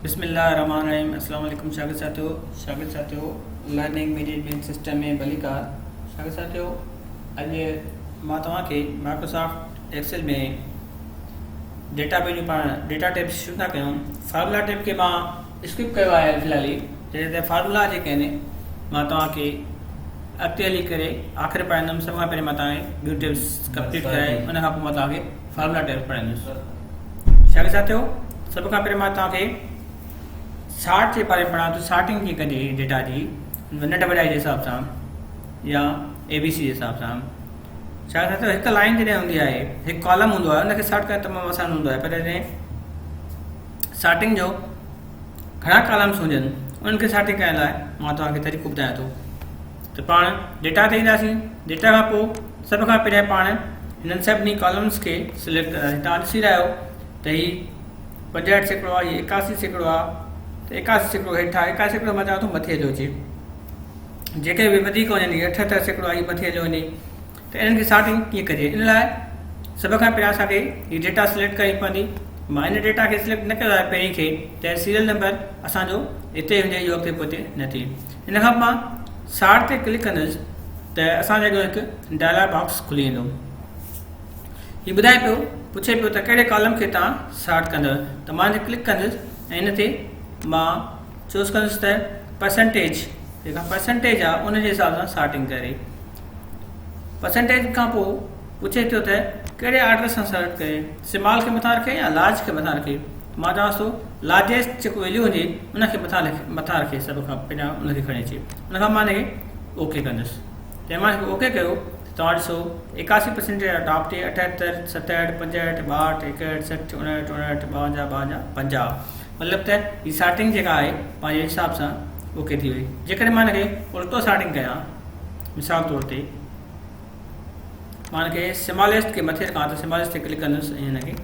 بسم الله الرحمن الرحيم السلام عليڪم شاگرد ساٿيو شاگرد ساٿيو لرننگ مينيجمينٽ سسٽم ۾ ڀليڪار شاگرد ساٿيو اڄ مان توهان کي مائڪروسافٽ ايڪسل ۾ ڊيٽا پنهنجو پاڻ ڊيٽا ٽيبس شروع ٿا ڪيون فارمولا ٽيب کي مان اسڪپ ڪيو آهي في الحال جڏهن ته فارمولا جيڪي آهن مان توهان کي اڳتي هلي ڪري آخر پڙهائيندم سڀ کان پهرين مان توهان کي ٻيون ٽيبس ڪمپليٽ ڪرائي ان کان پوء مان توهان کي فارمولا ٽيبس پڙهائيندس شاگرد ساٿيو سڀ کان پهرين مان توهان کي سارٽ جي باري ۾ پڙهان ٿو سارٽنگ ڪيئن ڪجي ڊيٽا جي ننڍ وڏائي جي حساب سان يا اي بي سي جي حساب سان شاگرد ساٿيو هڪ لائن جڏهن هوندي آهي هڪ ڪالم هوندو آهي ان کي سارٽ ڪرڻ تمام آسان هوندو آهي پر جڏهن سارٽنگ جو گهڻا ڪالمس هجن انهن کي سارٽنگ ڪرڻ لاء مان توهان کي طريقو ٻڌايان ٿو ته پاڻ ڊيٽا تي اينداسين ڊيٽا کان پوء سڀ کان پهريان پاڻ هنن سڀني ڪالمس کي سليڪٽ ڪنداسين توهان ڏسي رهيا آهيو ته هي 65% آهي هي 81% آهي ته 81% هيٺ آهي 81% مان چوان ٿو مٿي هليو اچي جيڪي به وڌيڪ وڃن هي 78% آهي مٿي هليو وڃي ته انهن کي سارٽنگ ڪيئن ڪجي ان لاء سڀ کان پهريان اسان کي هي ڊيٽا سليڪٽ ڪرڻي پوندي مان ان ڊيٽا کي سليڪٽ نه ڪيو آهي پهرين کي ته سيريل نمبر اسان جو هتي هجي اهو اڳتي پوئتي نه ٿئي ان کان مان سارٽ تي ڪلڪ ڪندس ته اسان جي اڳيان هڪ ڊائلاگ باڪس کلي ويندو هي ٻڌائي پيو پڇي پيو ته ڪهڙي ڪالم کي تان سارٽ ڪندو ته مان ڪلڪ ڪندس ۽ ان تي مان چوز ڪندس ته پرسنٽيج جيڪا پرسنٽيج آهي ان جي حساب سان سارٽنگ ڪري پرسنٽيج کان پوء پڇي ٿو ته ڪهڙي آرڊر سان سليڪٽ ڪري سمال کي مٿان رکي يا لارج کي مٿان رکي مان چوانس ٿو لارجيسٽ جيڪو ويليو هجي ان کي مٿان مٿان رکي سڀ کان پهريان ان کي کڻي اچي ان کان مان ان کي اوڪي ڪندس جڏهن مان اوڪي ڪيو ته توهان ڏسو 81 پرسنٽيج ٽاپ تي 78 67 65 62 61 60 59 59 52 52 50 مطلب ته هي سارٽنگ جيڪا آهي پنهنجي حساب سان اوڪي ٿي وئي جيڪڏهن مان ان کي الٽو سارٽنگ ڪيان مثال طور تي مان هن کي سماليسٽ کي مٿي رکان ته سماليسٽ تي ڪلڪ ڪندس ۽ هن کي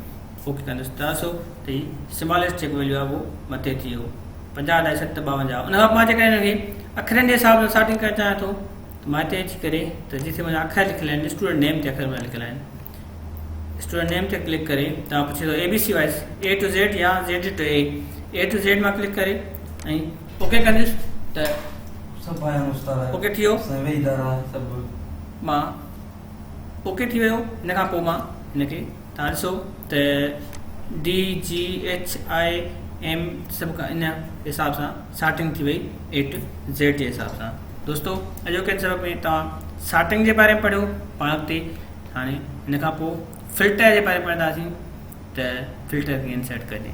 اوڪي ڪندس ته ڏسو ته هي سماليسٽ جيڪو ويليو آهي اهو مٿي ٿي ويو 50 اڍائي ست 52 ان کان مان جيڪڏهن هن کي اکرن جي حساب سان سارٽنگ ڪرڻ چاهيان ٿو ته مان هتي اچي ڪري ته جتي منهنجا اکر لکيل آهن اسٽوڊنٽ نيم تي اکر منهنجا لکيل آهن اسٽوڊنٽ نيم تي ڪلڪ ڪري توهان پڇي ٿو اي بي سي وائز اي ٽو زيڊ يا Z to A A to Z مان ڪلڪ ڪري ۽ اوڪي ڪندس ته سڀ آيا استاد اوڪي ٿي ويو سڀ ادارا سڀ مان اوڪي ٿي ويو ان کان پوء مان هن کي تان ڏسو ته ڊي جي ايڇ I M سڀ کان ان حساب سان سارٽنگ ٿي وئي اي ٽو زيڊ جي حساب سان دوستو اڄوڪي سبق ۾ توهان سارٽنگ جي باري ۾ پڙهيو پاڻ اڳتي هاڻي ان کان پوء فلٽر جي باري ۾ پڙهنداسين ته فلٽر ڪيئن سيٽ ڪجي.